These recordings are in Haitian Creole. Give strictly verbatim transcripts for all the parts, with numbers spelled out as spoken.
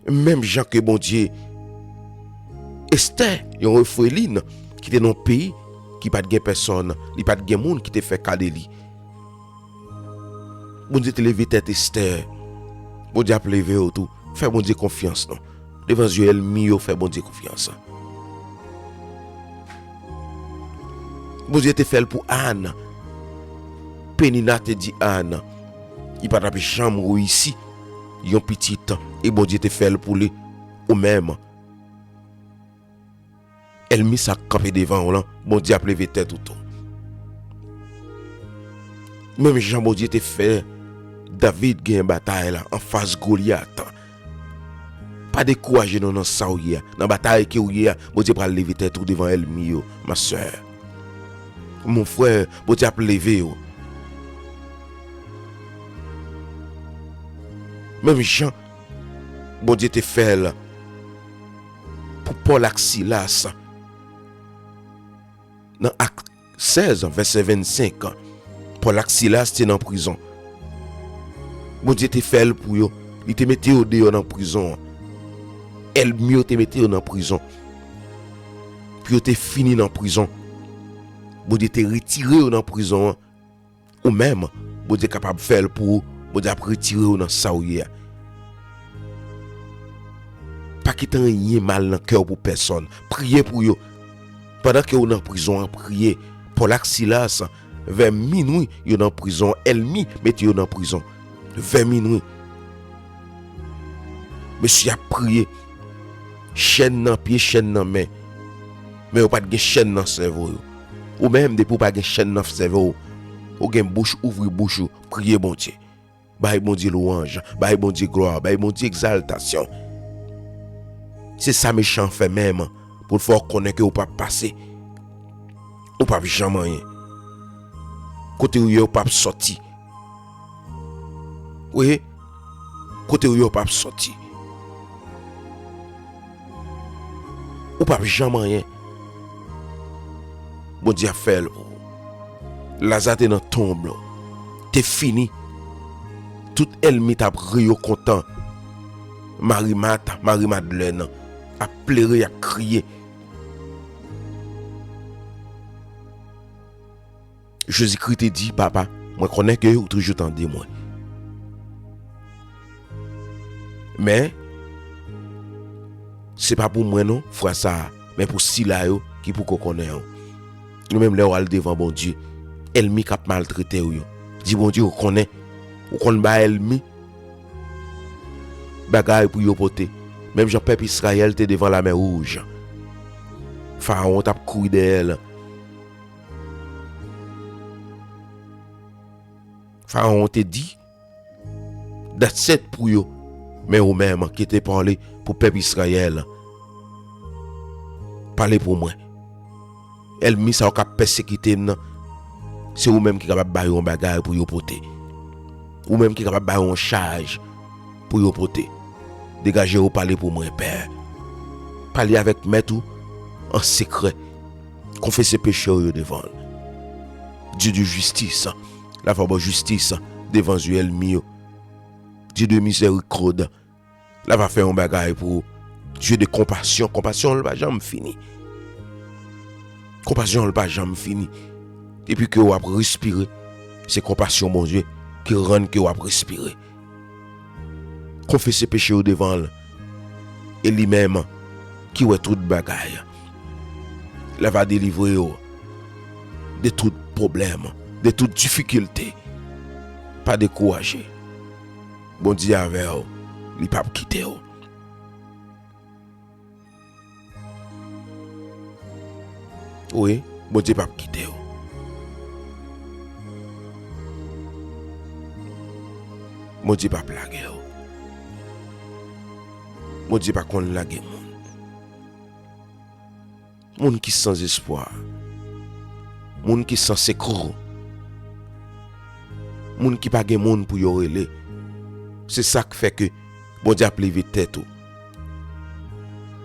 Menm jan ke Bondye, Estè, yon ofrelin ki te nan yon peyi ki pa t gen pèsòn, li pa t gen moun ki te fè ka de li. Bondye te leve tèt Estè. Bondye ap leve w tou. Fè Bondye konfyans non. Devan zye ènmi yo, fè Bondye konfyans. Bondye te fè l pou Ann. Penina te di Ann, li pa t ap janm reyisi yon pitit, e Bondye te fè l pou li. Ou menm, ènmi sa k kanpe devan w lan, Bondye ap leve tèt ou tou. Menm jan Bondye te fè David genyen batay la anfas Golyat, pa dekouraje non nan sa w ye a. Nan batay ke w ye a, Bondye pral leve tèt ou devan ènmi yo, ma sè. Mon frè, Bondye ap leve w. Menm jan Bondye te fè l pou Pòl ak Silas nan Ak sèz, vèsè vennsenk, Pòl ak Silas te nan prizon. Bondye te fè l pou yo. Li te mete yo deyò nan prizon an. Ènmi yo te mete yo nan prizon. Pou yo te fini nan prizon. Bondye te retire yo nan prizon an. Ou menm, Bondye kapab fè l pou ou. Bondye ap retire w nan sa w ye a. Pa kite anyen mal nan kè w pou pèsòn. Priye pou yo. Pandan ke w nan prizon an, priye. Pòl ak Silas, vè minwi, yo nan prizon. Ènmi mete yo nan prizon. Vè minwi. Mesye ap priye. Chèn nan pye, chèn nan men. Men yo pa t gen chèn nan sèvo yo. Ou menm, depi w pa gen chèn nan sèvo w, ou gen bouch, ouvri bouch ou, priye Bondye. Bay Bondye lwanj, bay Bondye glwa, bay Bondye egzaltasyon. Se sa mechan an fè menm, pou l fè w konnen ke w p ap pase. Ou p ap janm anyen. Kote w ye, w p ap sòti. Wi, kote w ye, w p ap sòti. Ou p ap janm anyen. Bondye ap fè l pou ou. Laza te nan tonb, te fini. Tout ènmi t ap ri yo kontan. Mari Mat, Mari Madlèn ap plere, y ap kriye. Jezikri te di, Papa, mwen konnen ke ou toujou tande mwen. Men, se pa pou mwen non, fwa sa a, men pou sila yo ki poko konnen w. Ou menm lè w al devan Bondye, ènmi k ap maltrete w yo, di Bondye ou konnen, ou konn ba ènmi bagay pou yo pote. Menm jan pèp Izrayèl te devan Lamè Wouj, Farawon t ap kouri dèyè l. Farawon te di, "That's it pou yo." Men ou menm ki te pale pou pèp Izrayèl, pale pou mwen. Ènmi sa yo k ap pèsekite m nan, se ou menm ki kapab ba yo yon bagay pou yo pote. Ou menm ki kapab ba yo yon chaj pou yo pote. Degaje w, pale pou mwen, Pè. Pale avèk mèt ou an sekrè. Konfese peche w yo devan l. Dye de jistis, l ava ba w jistis devan zye ènmi yo. Dye de mizèrikòd, l ava fè yon bagay pou ou. Dye de konpasyon, konpasyon l pa janm fini. Konpasyon l pa janm fini. Depi ke w ap respire, se konpasyon Bondye ki rann ke w ap respire. Konfese peche w devan l, e li menm ki wè tout bagay, l ava delivre w de tout pwoblèm, de tout difikilte. Pa dekouraje. Bondye avè w, li p ap kite w. Wi, Bondye p ap kite w. Bondye p ap lage w. Bondye pa konn lage moun. Moun ki san zespwa, moun ki san sekou, moun ki pa gen moun pou yo rele. Se sa k fè ke Bondye ap leve tèt ou.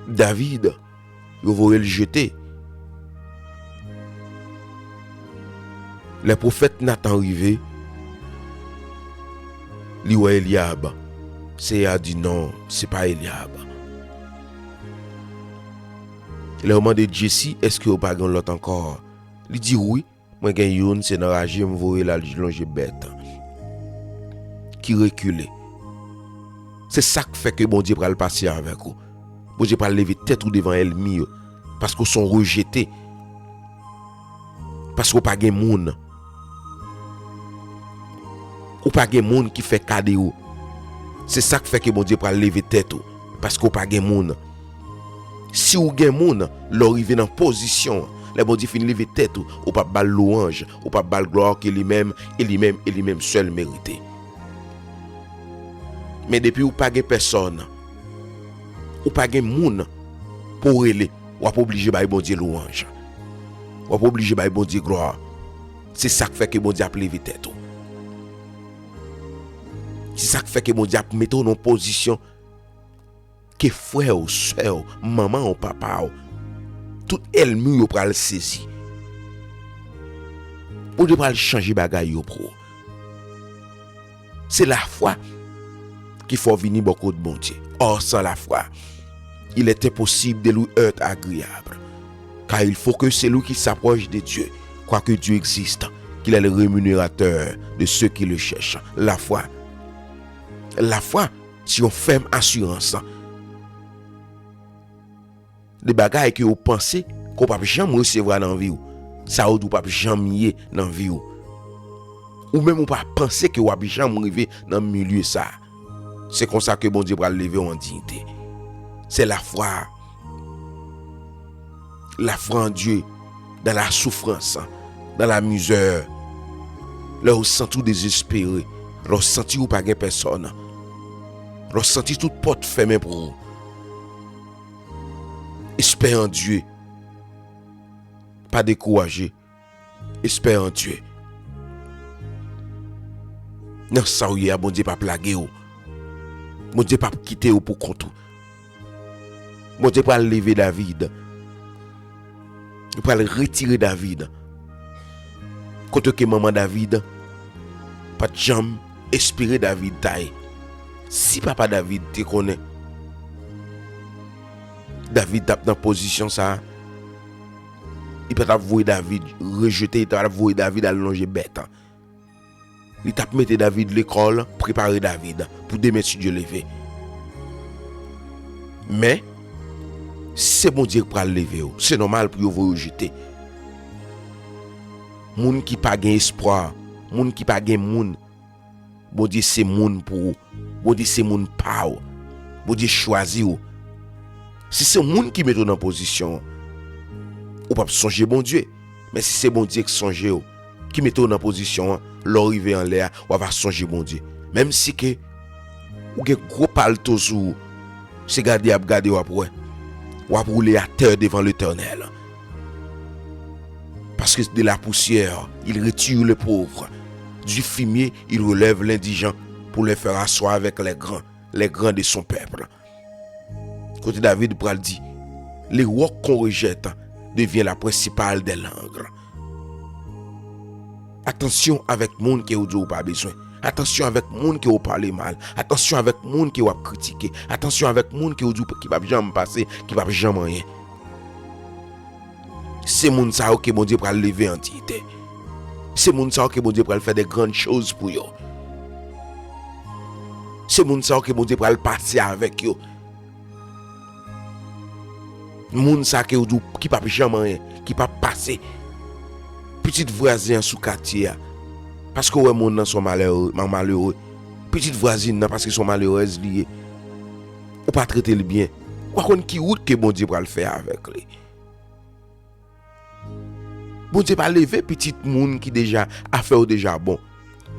David, yo voye l jete. Lè pwofèt Natan rive, li wè Elyab. Seyè a di, "Non, se pa Elyab." Lè yo mande Jesse, "Èske ou pa gen lòt ankò?" Li di, "Wi, mwen gen youn, se nan raje m voye l al lonje bèt ki rekile." Se sa k fè ke Bondye pral pase avèk ou. Bondye pral leve tèt ou devan ènmi yo, paske w se yon rejete. Paske w pa gen moun. Ou pa gen moun ki fè ka de ou. Se sa k fè ke Bondye pral leve tèt ou, paske w pa gen moun. Si w gen moun, lè w rive nan pozisyon an, lè Bondye fin leve tèt ou, ou p ap ba l lwanj, ou p ap ba l glwa ke li menm, e li menm, e li menm sèl merite. Men depi w pa gen pèsòn, ou pa gen moun pou w rele, w ap oblije bay Bondye lwanj. W ap oblije bay Bondye glwa. Se sa k fè ke Bondye ap leve tèt ou. Se sa k fè ke Bondye ap mete w nan pozisyon ke frè w, sè w, manman w, papa w, tout ènmi w yo pral sezi. Bondye pral chanje bagay yo pou ou. Se lafwa ki fè w vini bò kot Bondye. Or, sans la foi, il est impossible de lui être agréable. Car il faut que celui qui s'approche de Dieu croit que Dieu existe, qu'il est le rémunérateur de ceux qui le cherchent. Lafwa. Lafwa, se yon fèm asirans de bagay ke w panse ke w p ap janm resevwa nan vi w. Sa yo di w p ap janm ye nan vi w. Ou menm ou pa panse ke w ap janm rive nan milye sa. Se konsa ke Bondye pral leve w an diyite. C'est la foi. La foi en Dieu, dans la souffrance, dans la misère. Lè w santi w dezespere, lè w santi w pa gen pèsòn, lè w santi tout pòt fèmen pou ou. Espère en Dieu. Pa dekouraje. Espère en Dieu. Nan sa w ye a, Bondye p ap lage w. Bondye p ap kite w pou kont ou. Bondye pral leve David. Li pral retire David kote ke manman David pa t janm espere David ta ye. Si papa David te konnen David t ap nan pozisyon sa a, li pa t ap voye David rejete, li pa t ap voye David al lonje bèt. Li t ap mete David lekòl, prepare David pou demen si Dye leve. Men, si se Bondye k pral leve w, se nòmal pou yo voye w jete. Moun ki pa gen espwa, moun ki pa gen moun, Bondye se moun pou ou. Bondye se moun pa w. Bondye chwazi w. Si se moun ki mete w nan pozisyon an, ou p ap sonje Bondye. Men si se Bondye ki sonje w, ki mete w nan pozisyon an, lè w rive anlè a, w a va sonje Bondye. Menm si ke ou gen gwo palto sou ou, se gade y ap gade w ap wè. W ap woule atè devan Letènèl. Parce que de la poussière, il retire le pauvre. Du fumier, il relève l'indigent pour le faire asseoir avec les grands, les grands de son peuple. Kote David pral di, les rocs qu'on rejette devient la principale des langues. Atansyon avèk moun ke ou di ou pa bezwen. Atansyon avèk moun ke ou pale mal. Atansyon avèk moun ke w ap kritike. Atansyon avèk moun ke ou di ki p ap janm pase, ki p ap janm anyen. Se moun sa yo ke Bondye pral leve an diyite. Se moun sa yo ke Bondye pral fè de grann choz pou yo. Se moun sa yo ke Bondye pral pase avèk yo. Moun sa ke ou di ki p ap janm anyen, ki p ap pase. Pitit vwazen an sou katye a. Paske w wè moun nan se yon malere, yon malere. Pitit vwazin nan paske se yon malerèz li ye. Ou pa trete l byen. Ou pa konn ki wout ke Bondye pral fè avèk li. Bondye pa leve pitit moun ki deja, afè yo deja bon.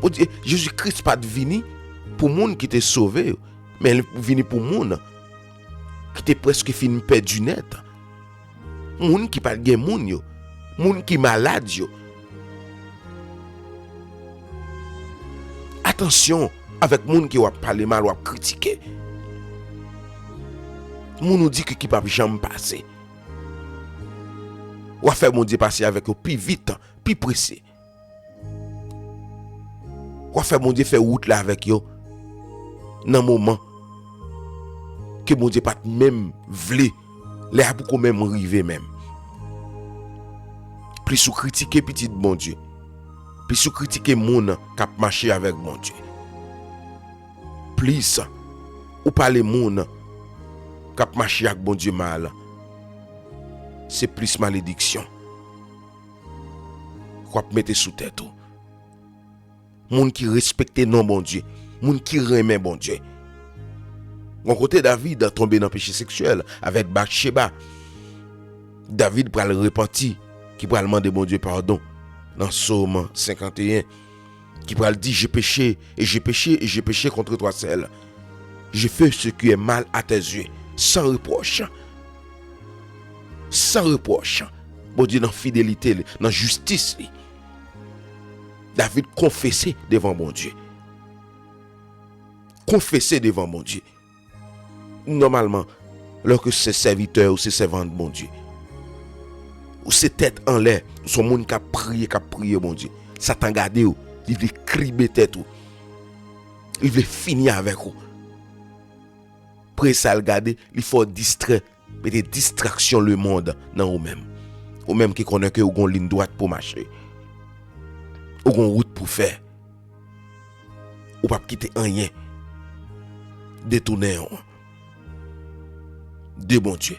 Bondye, Jezi Kris pa t vini pou moun ki te sove yo, men li vini pou moun ki te prèske fin pèdi nèt. Moun ki pa t gen moun yo, moun ki malad yo. Atansyon avèk moun ke w ap pale mal, w ap kritike. Moun ou di ke ki p ap janm pase. W a fè Bondye pase avèk yo pi vit, pi prese. W a fè Bondye fè wout la avèk yo nan moman ke Bondye pa t menm vle, lè a poko menm rive menm. Plis ou kritike pitit Bondye, plis ou kritike moun k ap mache avèk Bondye, plis ou pale moun k ap mache ak Bondye mal, se plis malediksyon w ap mete sou tèt ou. Moun ki respekte non Bondye, moun ki renmen Bondye. Yon kote David tonbe nan peche seksyèl avèk Batcheba. David pral repanti, ki pral mande Bondye padon nan Sòm senkanteyen, ki pral di, j'ai péché, et j'ai péché, et j'ai péché contre toi seul. J'ai fait ce qui est mal à tes yeux, sans reproche. Sans reproche. Bondye nan fidelite li, nan jistis li. David konfese devan Bondye. Konfese devan Bondye. Nòmalman, lè ke se sèvitè ou se sèvant Bondye, ou se tèt anlè, ou se yon moun k ap priye, k ap priye Bondye, Satan gade w, li vle kribe tèt ou, li vle fini avèk ou. Premye sa l gade, li fè w distrè, mete distraksyon lemonn nan ou menm. Ou menm ki konnen ke ou gon liy dwat pou mache, ou gon wout pou fè. Ou p ap kite anyen detounen w de Bondye.